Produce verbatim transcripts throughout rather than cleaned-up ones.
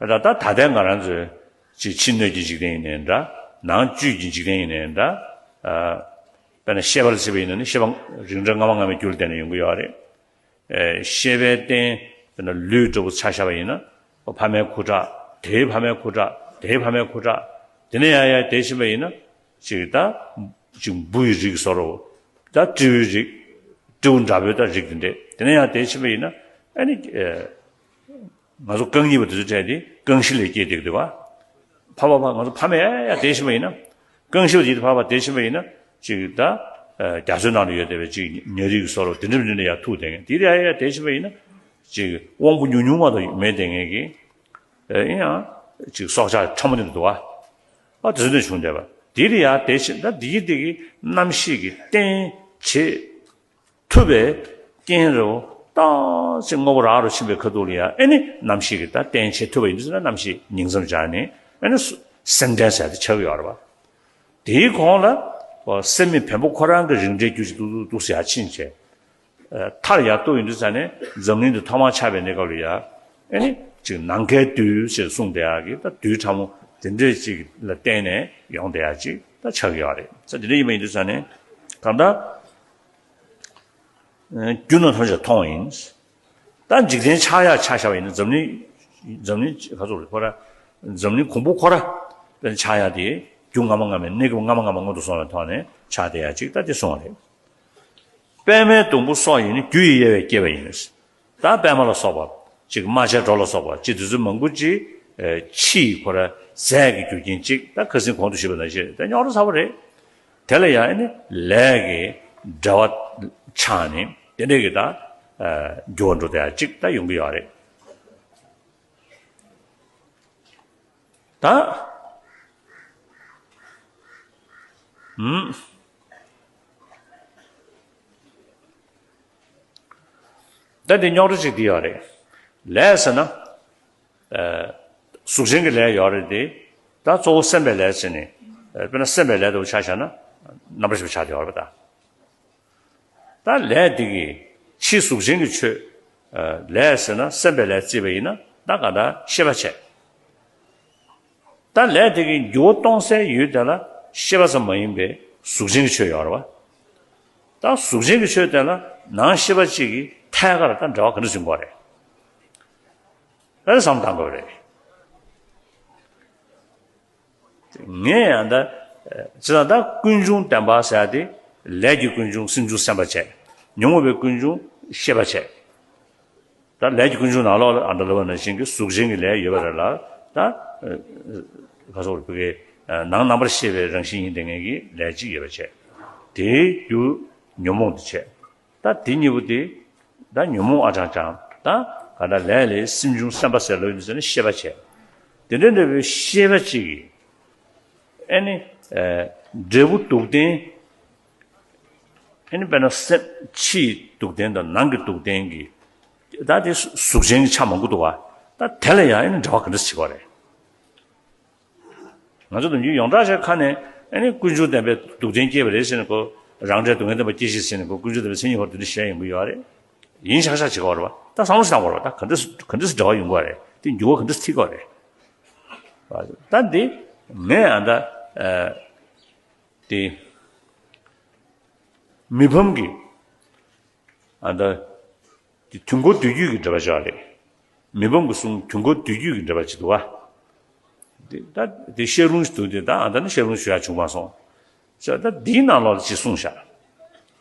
ད་ད་ད་ལྟའི་ང་རང་ཚོའི་ཅིག་ཕྱི་སྣོད་ཀྱི་འཇིག་རྟེན་ཡིན་ནའི་འདྲ། ནང་བཅུད་ཀྱི་འཇིག་རྟེན་ཡིན་ནའི་འདྲ། ཨ། དཔེར་ན་ཤེས་པ་ལ་བྱས་པ་ཡིན་ན་ནི་ཤེས་པ་རིགས་འགྲེ་སྔ་མ་སྔ་མའི་རྒྱུ་ལ་བརྟེན་ནས་ཡོང་གི་ཡོད་རེད། ཨེ། ཤེས་པའི་རྟེན་དཔེར་ན་ལུས་འདྲ་བོ་ཆ་བཞག་པ་ཡིན་ན། ཕ་མའི་ཁུ་ཁྲག་དེའི་ཕ་མའི་ཁུ་ཁྲག་དེའི་ཕ་མའི་ཁུ་ཁྲག་དེ་ནས་ཡར་ཡར་དེ་ཕྱིན་པ་ཡིན་ན། ཅིག་ད་ཅིག་འབུ་ཡི་རིགས་བཟོ་འདྲ་བོ། ད་སྤྲེའུའི་རིགས། སྤྲེའུ་འདྲ་བོའི་ད་རིགས་དེ་འདྲས་དེ་ནས་ཡར་དེ་ཕྱིན་པ་ཡིན་ན། ཨ་ནི། ཨེ། ང་ཚོ་རྐང་གཉིས་པ་དེ་ཚོ་གྲས་དེ་རྐང་བཞི་ལས་སྐྱེས་བསྡད་ཀྱི་འདུག་ག་ཕ་བ་ཕ་ང་ཚོ་ཕ་མ་ཡ་ཡ་དེ་ཕྱིན་པ་ཡིན་ན། རྐང་བཞི་པ་དེ་ཕ་བ་དེ་ཕྱིན་པ་ཡིན་ན། ཅིག་ད། ཨ། རྒྱ་མཚོའི་ནང་ལ་ཡོད་བསྡད་པའི་ཅིག་ཉ་རིགས་བཟོ་འདྲ་བོ་དེ་འདྲ་འདྲ་ནས་ཡར་ཐུག་བསྡད་མཁན་དེ་ཡ་ཡ་དེ་ཕྱིན་པ་ཡིན་ན། ཅིག་དབང་པོ་ཉུང་ཉུང་མ་གཏོགས་མེད་བསྡད་མཁན་གྱི། ཨེ། ཡིན་ཡང་། ཅིག་སྲོག་ཆགས་ཕྲ་མོ་དེ་འདྲ་འདུག་ག་ཨ། དེ་ཚོ་ནས་བྱུང་བསྡད་པ། དེ་ལ་ཡ་དེ་ཕྱིན་ད་འདི་གི་འདི་གི་རྣམ་ཤེས་ཀྱི་རྟེན་བྱེད་ཐུབ་པའི་རྐྱེན་རེད་བ། ད་ཅིག་དངོས་པོ་རག་རུ་ཕྱིན་པའི་ཁ་ཐུག་ལ་ཡ། ཨེ་ནི་རྣམ་ཤེས་ཀྱི་ད་རྟེན་བྱེད་ཐུབ་པ་ཡིན་དུས་ན་རྣམ་ཤེས་ཉིང་མཚམས་སྦྱར་ནས། ཨེ་ནི་སུ་སེམས་རྟེན་ཟེར་དེ་ཆགས་ཀྱི་ཡོད་རེད་བ། དེའི་གོང་ལ་སེམས་མེད་བེམ་པོ་ཁོ་རང་གི་རིགས་འགྲེ་རྒྱུ་ཅིག་ཏུ་ཏུ་ཏུ་ཟེར་ཡ་ཕྱིན་བྱས། ཨ། མཐར་ཡར་གཏུགས་ཡོང་དུས་ཙ་ནས་འཛམ་གླིང་དུ་ཐོག་མར་ཆགས་པའི་གནས་སྐབས་ལ་ཡ། ཨེ་ནི་ཅིག་ནམ་མཁའི་རྡུལ་ཞེས་གསུངས་བསྡད་ཡག་གི་ད་རྡུལ་ཕྲ་མོ་དེ་འདྲས་ཅིག་ལ་བརྟེན་ནས་ཡོང་བསྡད་ཡག་ཅིག་ད་ཆགས་ཀྱི་ཡོད་རེད། ས་དེ་འདྲ་ཡིན་པ་ཡིན་དུས་ཙ་ནས་གང་ལྟར། ཨ། རྒྱུ་རྣམས་ཐམས་ཅད་མཐོང་བ་ཡིན། ད་འཇིག་རྟེན་ཆགས་ཡག་ཆ་བཞག་པ་ཡིན་ན། འཛམ་གླིང་། འཛམ་གླིང་ག་ཚོད་རེད་ཁོ་ར། འཛམ་གླིང་གོང་བུ་ཁོ་ར་དཔེར་ན་ཆགས་ཡག་དེ་རྒྱུ་སྔ་མ་སྔ་མའི་གནས་སྐབས་སྔ་མ་སྔ་མ་སྔོན་དུ་སོང་བའི་ཐོག་ནས་ཆགས་བསྡད་ཡག་ཅིག་ད་དེ་གསུངས་པ་རེད། པདྨའི་སྡོང་པོ་སོགས་ཡིས་ནི་རྒྱུ་ཡི་དབྱེ་བས་སྐྱེས་པ་ཡིན། ད་པདྨ་ལ་སོགས་པ་ཅིག་རྨ་བྱའི་སྒྲོ་ལ་སོགས་པ་ཅིག་དེ་ཚོ་མང་པོ་ཅིག་ཨེ། ཕྱི་ཡི་ཁོ་ར་རྫས་ཀྱི་རྒྱུ་རྐྱེན་ཅིག་ད་ཁ་སང་གོང་དུ་ཞུས་པ་ནང་བཞིན་དེ་རྙོག་དྲ་ཚ་པོ་རེད། དེ་ལ་ཡང་ཨེ་ནི་ལས་ཀྱི་འབྲེལ་བ་ཆགས་ནས་དེ་འདྲས་ཀྱི་ད། ཨ། འགྱུར་བ་འགྲོ་བསྡད་ཡག་ཅིག་ད་ཡོང་གི་ཡོད་རེད། ད། ཨུམ། ད་འདི་རྙོག་དྲ་ཅིག་འདི་ཡོད་རེད། ལས་ཟེར་ན། ཨ། གཟུགས་ཅན་གྱི་ལས་ཡོད་རེད་དེ། ད་གཙོ་བོ་སེམས་པའི་ལས་ཟེར་ནས། ཨ། དཔེར་ན་སེམས་པའི་ལས་དེ་ཆ་བཞག་ན། རྣམ་པར་ཤེས་པ་ཆགས་བསྡད་ཡོད་རེད་པ་ད། ད་ལས་དེ་གིས་ཕྱི་གཟུགས་ཅན་གྱི་ཆོས། ཨ། ལས་ཟེར་ན་སེམས་པའི་ལས་བརྩིས་པ་ཡིན་ན་ད་ག་ད་ཤེས་པ་བྱས། ད་ལས་དེ་གིས་འགྱུར་བ་གཏོང་སའི་ཡུལ་དེ་ལ་ཤེས་པ་ཙམ་མ་ཡིན་པའི་གཟུགས་ཅན་གྱི་ཆོས་ཡོད་རེད་བ། ད་གཟུགས་ཅན་གྱི་ཆོས་དེ་ལ་ནང་ཤེས་པ་གཅིག་གི་ཐད་ཀར་ད་འབྲེལ་བ་ག་འདྲ་ཟིན་དགོས་རེད། ཨ་ནི་བསམ་བློ་གཏང་དགོས་རེད། ངས་ཡང་ད། ཅི་ད་ད་ཀུན་འབྱུང་བདེན་པ་ཟེར་ཡ་དེ། ལས་ཀྱི་ཀུན་འབྱུང་སེམས་བྱུང་སེམས་པ་བྱས། ཉོན་མོངས་པའི་ཀུན་འབྱུང་ཤེས་པ་བྱས། ད་ལས་ཀྱི་ཀུན་འབྱུང་ནང་ལོགས་ལ་ཨ་འདྲ་ལབ་པ་ནང་བཞིན་གྱི་གཟུགས་ཅན་གྱི་ལས་ཡོད་པ་རེད་ལ། ད། ཁ་སོགས་བུ་གའི་ནང་རྣམ་པར་ཤེས་པའི་རང་བཞིན་ཡིན་དེ་ངེས་ཀྱི་ལས་གཅིག་ཡོད་པ་བྱས། དེའི་རྒྱུ་ཉོན་མོངས་དེ་བྱས། ད་དེ་གཉིས་པོ་དེ། ད་ཉོན་མོངས་ཨ་ཅང་ཅང་ད་ག་ད་ལས་ལས་སེམས་བྱུང་སེམས་པ་ཟེར་ལོས་འདི་ཟེར་ནས་ཤེས་པ་བྱས། དེ་འདྲ་འདྲ་བའི་ཤེས་པ་གཅིག་གིས། ཨེ་ནི། ཨེ། འབྲས་བུ་སྡུག་བདེན། ཨེ་ནི་དཔེར་ན་སེམས་ཕྱི་ཡི་སྡུག་བདེན་དང་ནང་གི་སྡུག་བདེན་གྱི། ད་དེ་གཟུགས་ཅན་གྱི་ཆ་མང་པོ་འདུག་བ། ད་དེ་ལ་ཡང་ཨེ་ནི་འབྲེལ་བ་ག་འདྲ་ཞིག་བྱེད་དགོས་རེད། ང་ཚོ་ནམ་རྒྱུན་ཡོངས་གྲགས་ཆགས་ཁ་ནས་ཨེ་ནི་ཀུན་འབྱུང་བདེན་པའི་སྡུག་བདེན་སྐྱེས་པ་རེད་ཟེར་ནས་ཁོ། རང་འབྲས་སྡུག་བསྔལ་བདེན་པ་སྐྱེ་ཞིང་ཟེར་ནས་ཁོ་ཀུན་འབྱུང་བདེན་པའི་མཚན་ཉིད་ཧོར་དེ་འདྲ་བཤད་ཡོང་གི་ཡོད་རེད། ཡིན་ཤག་ཤག་བྱེད་དགོས་རེད་བ། ད་བསམ་བློ་ཞིག་བཏང་དགོས་རེད་བ། ད་ག་འདྲ་ག་འདྲ་སེ་འབྲེལ་བ་ཡོང་གི་རེད། དེ་འགྱུར་བ་ག་འདྲ་སེ་ཐེབས་ཀྱི་རེད། ད་འདི་ངས་ཨ་ད། ཨ། དེ། མི་ཕམ་གྱི། ཨ་ད། དེ་དུས་འཁོར་བསྡུས་རྒྱུད་ཀྱི་འགྲེལ་པ་ཅིག་རེད། མི་ཕམ་གྱི་གསུང་དུས་འཁོར་བསྡུས་རྒྱུད་ཀྱི་འགྲེལ་པ་ཅིག་འདུག་བ། དེ་ད་དེ་བཤད་ལུང་ཞིག་འདུག་དེ་ད་ཨ་ད་ནི་བཤད་ལུང་ཞུ་ཡག་བྱུང་མ་སོང་། ཅེས་ད་འདིའི་ནང་ལོགས་ལ་ཅིག་གསུངས་བཞག་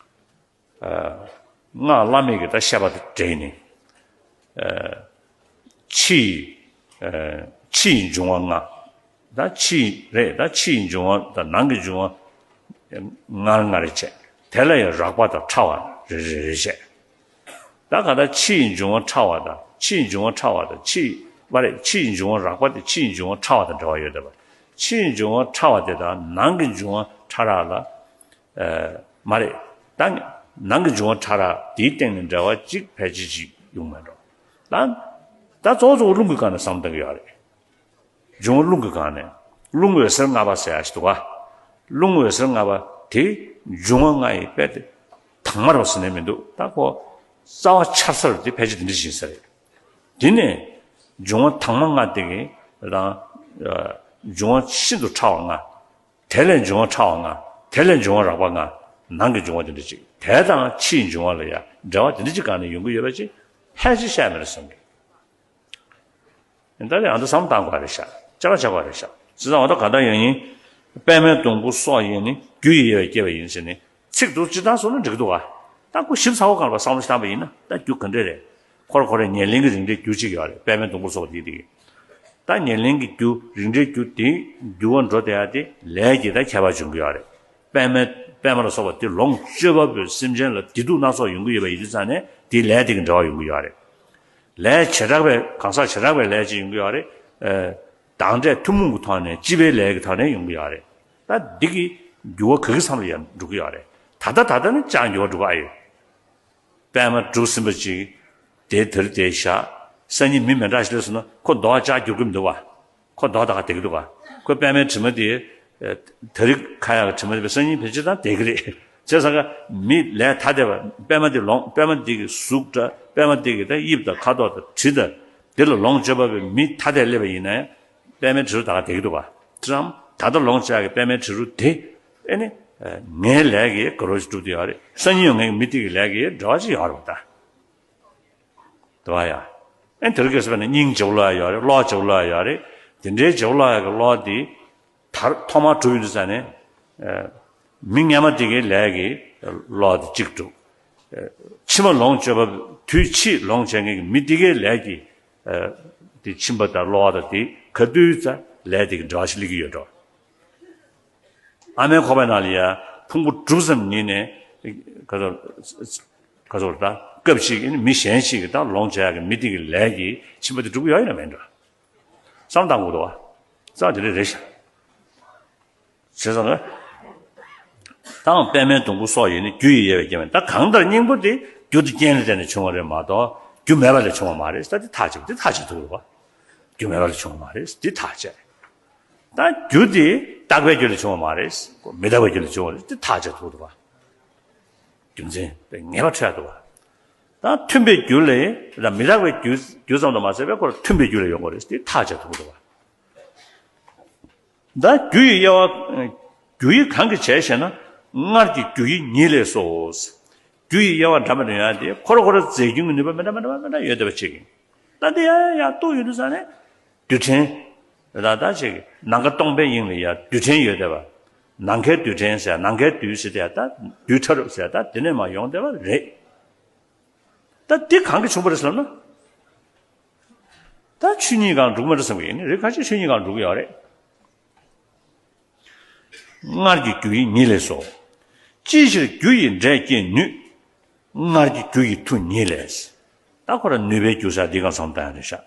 ཨ། སྔགས་བླ་མེད་ཀྱི་ད་བཤད་པ་དང་འབྲེལ་ནས། ཨ། ཕྱི་ཡི། ཨ། ཕྱི་ཡི་འབྱུང་བ་ལྔ། ད་ཕྱི་ཡི་རེད། ད་ཕྱི་ཡི་འབྱུང་བ་དང་ནང་གི་འབྱུང་བ་ལྔ་ལྔ་རེ་བྱས། དེ་ལ་ཡང་རགས་པ་དང་ཕྲ་བ་རེ་རེ་རེ་བྱས། ད་ག་ད་ཕྱི་ཡི་འབྱུང་བ་ཕྲ་བ་དང་ཕྱི་ཡི་འབྱུང་བ་ཕྲ་བ་དང་ཕྱི་ཡི་བ་རེད། ཕྱི་ཡི་འབྱུང་བ་རགས་པ་དེ་ཕྱི་ཡི་འབྱུང་བ་ཕྲ་བ་དང་འབྲེལ་བ་ཡོད་བསྡད་པ། ཕྱི་ཡི་འབྱུང་བ་ཕྲ་བ་དེ་དང་ནང་གི་འབྱུང་བ་ཕྲ་རགས་ལ། ཨ། མ་རེད། ད་ནང་གི་འབྱུང་བ་ཕྲ་རགས་དེའི་སྟེང་ནས་འབྲེལ་བ་གཅིག་ཕལ་ཆེར་གཅིག་ཡོང་མེད་འགྲོ། ད་ད་གཙོ་བོ་གཙོ་བོ་རླུང་གི་སྒང་ནས་བསམ་བཏང་གི་ཡོད་རེད། འབྱུང་བ་རླུང་གི་སྒང་ནས། རླུང་འོད་ཟེར་ལྔ་པ་ཟེར་ཡ་ཞིག་འདུག་ག་རླུང་འོད་ཟེར་ལྔ་པ་དེ་འབྱུང་བ་ལྔ་ཡི་དཔེ་དེ་དྭངས་མ་རེད་པ་ཟེར་ནས་མི་འདུག་ད་ཁོ་རྩ་བ་འཆར་ས་རེད། དེ་ཕལ་ཆེར་དེ་འདྲ་ཞིག་ཡིན་ས་རེད། དེ་ནས་ འབྱུང་བ་དྭངས་མ་ལྔ་དེ་གི་དང་། འབྱུང་བ་ཤིན་ཏུ་ཕྲ་བ་ལྔ། དེ་ལས་འབྱུང་བ་ཕྲ་བ་ལྔ། དེ་ལས་འབྱུང་བ་རགས་པ་ལྔ། ནང་གི་འབྱུང་བ་དེ་འདྲ་གཅིག་དེ་དང་ཕྱིའི་འབྱུང་བ་ལ་ཡང་འབྲེལ་བ་དེ་འདྲ་གཅིག་གང་ནས་ཡོང་གི་ཡོད་པ་ཅིག་ཕལ་ཆེར་བཤད་མི་རེད་བསམ་གི། ད་ལྟ་ཡང་ད་བསམ་བཏང་དགོས་རེད་ཤག་དཔྱད་པ་བྱ་དགོས་རེད་ཤག་བྱས་ཙང་འོ་ད་ག་ད་ཡང་ཡིན། པདྨའི་སྡོང་པོ་སོགས་ཡིས་ནི། རྒྱུ་ཡི་དབྱེ་བས་བསྐྱེད་པ་ཡིན་ཟེར་ནས། ཚིག་འདུག་སྤྱིར་བཏང་སོང་ན་འགྲིག་འདུག་བ། ད་ཁོ་ཞིབ་ཚགས་པོ་གང་ལ་བསམ་བློ་བཏང་པ་ཡིན་ན་ད་རྒྱུ་ག་འདྲས་རེད། ཁོ་ར་ཁོ་རའི་ཉེར་ལེན་གྱི་རིགས་འགྲེའི་རྒྱུ་གཅིག་ཡོད་རེད། པདྨའི་སྡོང་པོ་སོགས་དེ་དེ། ད་ཉེར་ལེན་གྱི་རྒྱུ་རིགས་འགྲེའི་རྒྱུ་དེ་འགྱུར་བ་འགྲོ་བསྡད་ཡ་དེ་ལས་ཀྱིས་ད་ཁྱད་པར་འབྱུང་གི་ཡོད་རེད། པདྨ་པདྨ་ལ་སོགས་པ་དེ་ལོངས་སྤྱོད་པ་པོས་སེམས་ཅན་ལ་བདེ་སྡུག་སྣ་ཚོགས་ཡོང་གི་ཡོད་པ་ཡིན་དུས་ཙང་ནས་དེ་ལས་དེ་གི་འབྲེལ་བ་ཡོང་གི་ཡོད་རེད། ལས་བྱེ་བྲག་པའི་གང་ཟག་བྱེ་བྲག་པའི་ལས་ཅིག་ཡོང་གི་ཡོད་རེད། ཨ། བདག་འབྲས་ཐུན་མོང་གི་ཐོག་ནས་སྤྱི་པའི་ལས་ཀྱི་ཐོག་ནས་ཡོང་གི་ཡོད་རེད། ད་འདི་གི་འགྱུར་བ་ག་གི་མཚམས་ལ་ཡང་འགྲོ་གི་ཡོད་རེད། ད་ལྟ་ད་ལྟ་ནི་ཅང་འགྱུར་བ་འགྲོ་གི་ཨ་ཡོད། པདྨ་གྲུ་གཟིངས་པ་ཅིག་དེ་དེར་དེ་བཞག་སང་ཉིན་མི་མི་འདྲ་ཞིག་སླེབས་སོང་ན་ཁོ་མདོག་ཅག་འགྱུར་གི་མི་འདུག་བ། ཁོ་མདོག་ད་ག་བསྡད་ཀྱི་འདུག་བ། ཁོ་པདྨའི་དྲི་མ་དེ། ཨ། དེ་རིང་ཁ་ཡག་གི་དྲི་མ་དེ་སང་ཉིན་ཕལ་ཆེར་ད་བསྡད་ཀྱི་རེད། བྱས་ཙང་ཀ་མི་ལས་ཐ་དད་པ་པདྨ་དེ་ལོངས་པདྨ་དེ་གི་གཟུགས་འདྲ་པདྨ་དེ་གི་ད་དབྱིབས་དང་ཁ་དོག་དང་དྲི་དང་། དེ་ལ་ལོངས་སྤྱོད་པ་པོའི་མི་ཐ་དད་སླེབས་པ་ཡིན་ན་ཡང་། པདྨའི་དྲི་རུ་ད་ག་བསྡད་ཀྱི་འདུག་བ། ཙམ་ད་ལྟ་ལོངས་སྤྱད་ཀྱི་པདྨའི་དྲི་རུ་དེ། ཨེ་ནི། ངའི་ལས་ཀྱིས་དགའ་རོགས་ཅིག་སྒྲུབ་བསྡད་ཡོད་རེད། སང་ཉིན་ཡང་ངའི་མི་དེ་གི་ལས་ཀྱིས་འབྲེལ་བ་ཅིག་ཡོད་རེད་བ་ད། དེ་བ་ཡ། ཨེ་དེ་རུ་སྐྱེས་སོང་བས་ན་སྙིང་རྗེ་པོ་ལོག་ཡ་ཡོད་རེད། གློ་རྗེ་པོ་ལོག་ཡ་ཡོད་རེད། དེ་འདྲའི་རྗེ་པོ་ལོག་ཡ་གི་གློ་དེ། ད་ཐོག་མར་གྲུབ་ཡོང་དུས་ཙ་ནས། ཨ། མི་སྔ་མ་དེ་གའི་ལས་ཀྱིས་གློ་དེ་གཅིག་གྲུབ། ཨ། ཕྱི་མ་ལོངས་སྤྱོད་པ་དུས་ཕྱིས་ལོངས་སྤྱད་མཁན་གྱི་མི་དེ་གའི་ལས་ཀྱིས། ཨ། དེ་ཁྱིམ་པ་དང་གློ་བ་དང་དེ་ག་དུས་ཙ་ལས་དེ་གི་འབྲེལ་བ་ཞིག་སླེབས་ཀྱི་ཡོད་འགྲོ། ཨ་མའི་ཁོག་པའི་ནང་ལ་ཡ་ཕུང་པོ་དྲུག་ཙམ་ཉིད་ནས། ག་ཚོད། ག་ཚོད་ད་སྐབས་ཤིག་མི་གཞན་ཞིག་གི་ད་ལོངས་སྤྱད་ཡག་གི་མི་དེ་གི་ལས་ཀྱིས་ཁྱིམ་པ་དེ་འགྲུབ་ཀྱི་ཡོད་ཡིན་ན་མེད་འགྲོ། བསམ་བཏང་དགོས་འདུག་བ། བསམ་དེ་རེད་རེད་ཤག་བྱས་ཙང་ན། དང་པདྨའི་སྡོང་པོ་སོགས་ཡིས་ནི། རྒྱུ་ཡི་དབྱེ་བས་བསྐྱེད་པ་ཡིན། ད་གང་ལྟར་སྙིང་པོ་དེ་རྒྱུ་དེ་རྐྱེན་ལ་བརྟེན་ནས་བྱུང་བ་རེད་མ་གཏོགས་རྒྱུ་མེད་པ་ལས་བྱུང་བ་མ་རེད། ད་དེ་ཐག་བཅད་པ་དེ་ཐག་བཅད་ཐུབ་རེད་བ། རྒྱུ་མེད་པ་ལས་བྱུང་བ་མ་རེད། དེ་ཐག་བཅད། ད་རྒྱུ་དེ་རྟག་པའི་རྒྱུ་ལས་བྱུང་བ་མ་རེད། མི་རྟག་པའི་རྒྱུ་ལས་བྱུང་བ་རེད། དེ་ཐག་བཅད་ཐུབ་རེད་བ། རྒྱུ་མཚན་དེ་ངེས་པ་འཕྲོད་འདུག་བ། ད་མཐུན་པའི་རྒྱུ་ལས་ད་མི་རྟག་པའི་རྒྱུ་རྒྱུ་ཙམ་དུ་མ་ཟད་པའི་ཁོ་རང་མཐུན་པའི་རྒྱུ་ལས་ཡོང་གི་རེད། དེ་ཐག་བཅད་ཐུབ་འདུག་བ། ད་རྒྱུ་ཡི་དབྱེ་བ། རྒྱུ་ཡི་གང་གིས་བྱས་ཞེ་ན། སྔར་གྱི་རྒྱུ་ཡི་ཉིད་ལས་སོ། རྒྱུ་ཡི་དབྱེ་བ་འདྲ་མི་འདྲ་ཡོད་དེ་ཁོ་ར་ཁོ་ར་རྫས་རྒྱུན་གྱི་ནུས་པ་མི་འདྲ་མི་འདྲ་མི་འདྲ་ཡོད་བསྡད་པ་ཅིག་ཡིན། ད་དེ་ཡང་ཡང་རྟོགས་ཡོང་དུས་ཙ་ནས། རྡུལ་ཕྲན། ད་ལྟ་ཅིག་ནམ་མཁའ་སྟོང་པའི་དབྱིངས་ལ་ཡང་རྡུལ་ཕྲན་ཡོད་བསྡད་པ། ནམ་མཁའི་རྡུལ་ཕྲན་ཟེར་ནམ་མཁའི་རྡུལ་ཟེར་དེ་ད་རྡུལ་ཕྲ་རབ་ཟེར་ད་དེ་ནས་མར་ཡོང་བསྡད་པ་རེད། ད་འདི་གང་གིས་བྱུང་བ་རེད་ཟེར་ན། ད་ཆོས་ཉིད་སྒང་འགྲོ་གི་མ་རེད་བསམ་གྱི་ཡིན། རེད། ཁ་ཅིག་ཆོས་ཉིད་སྒང་འགྲོ་གི་ཡོད་རེད། སྔར་གྱི་རྒྱུ་ཡི་ཉིད་ལས་སོ། ཅིའི་ཕྱིར་རྒྱུ་ཡིས་འབྲས་བསྐྱེད་ནུས། སྔར་གྱི་རྒྱུ་ཡི་མཐུ་ཉིད་ལས། ད་ཁོ་ར་ནུས་པའི་རྒྱུ་ཟེར་འདི་གང་བསམ་བཏང་ཡ་རེད་ཤག